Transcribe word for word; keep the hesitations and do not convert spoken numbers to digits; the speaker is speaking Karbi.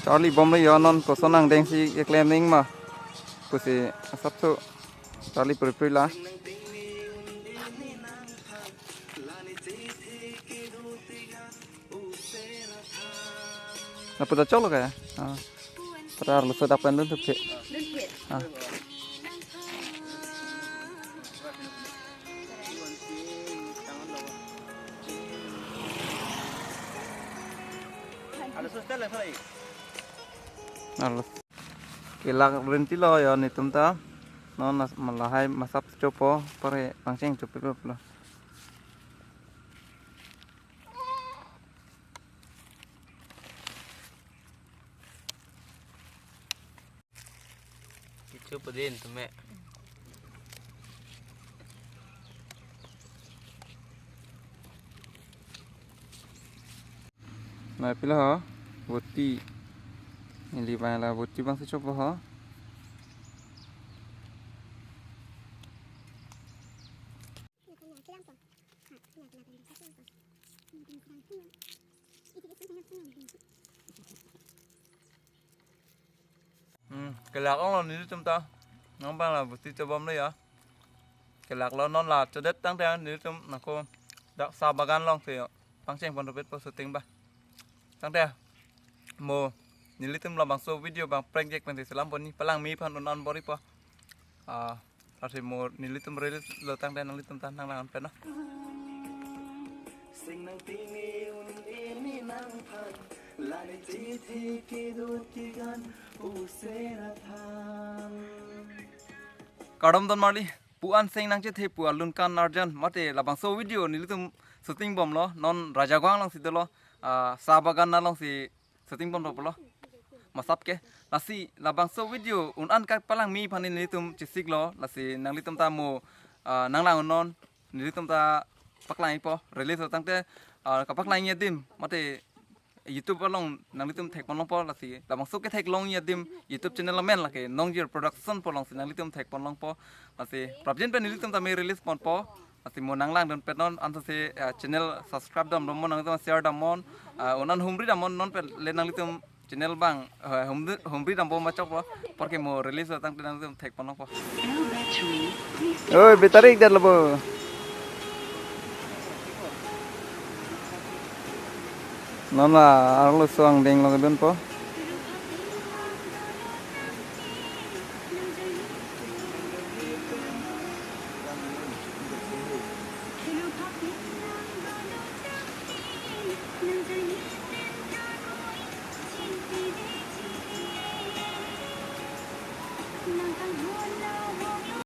Charli bomlo yo, non koson angdengsi keklem nangji ma pusi asapso charli puri puri la. Lapu ta choklo ke? Ah. Pu an. Pu ta arloso dak pen dunthupthe. Dunthupthe. Ah. Arloso. Kelak rinti lo yo netum ta. Non nas malahai masap chopo pare pangcheng chopo lo. Kichu padin tume. Nai pila ho? Boti. Neli bang la boti bangsi chopo ho. Hmm, kelak onglo nelitum ta. Non bang la boti chobomlo ya. Kelak lo non la chodet tangte nelitum nangko dak sa bagan alongsi pangcheng pon thupet po shooting ba. Tangte mo nelitum labangso video bang prank jek pensi selam pon ni palangmi aphan un-an bor-ipo. Ah, lasi mo nelitum release lo tangte nanglitum ta nanglang-an pen no. Sing nang pini un ini nangphan, lani chithi kidut kigan usera than. Kardom don marli, pu an seng nangchethe pu alun kan arjan, mate labangso video nelitum shooting bomlo, non Rajagong alongsi dolo, ah, sa bagan alongsi shooting bomlo pulo. Masap ke. Lasi labangso video un-an kapalangmi aphan nelitum chesiklo, lasi nanglitum ta mo, ah, nanglang-un non, nelitum ta paklang-ipo, release lo tangte, ah, kapaklang adim, mate YouTube along nanglitum thek pon longpo, lasi labangso ketheklong adim YouTube channel amen lake Nongjir Production pu alongsi nanglitum thek pon longpo, lasi prapjin pen nelitum tame release ponpo, lasi mo nanglang dun pet non, ansose, ah, channel subscribe dam dam non, nanglitum share dam non, ah, un-an humri dam non, non pet le nanglitum channel bang, ah, humri, humri dam bom ma chokpo, porke mo release lo tangte nanglitum thek pon longpo. Oi, battery ik det lo bo. Non la arloso angdeng lo dunpo.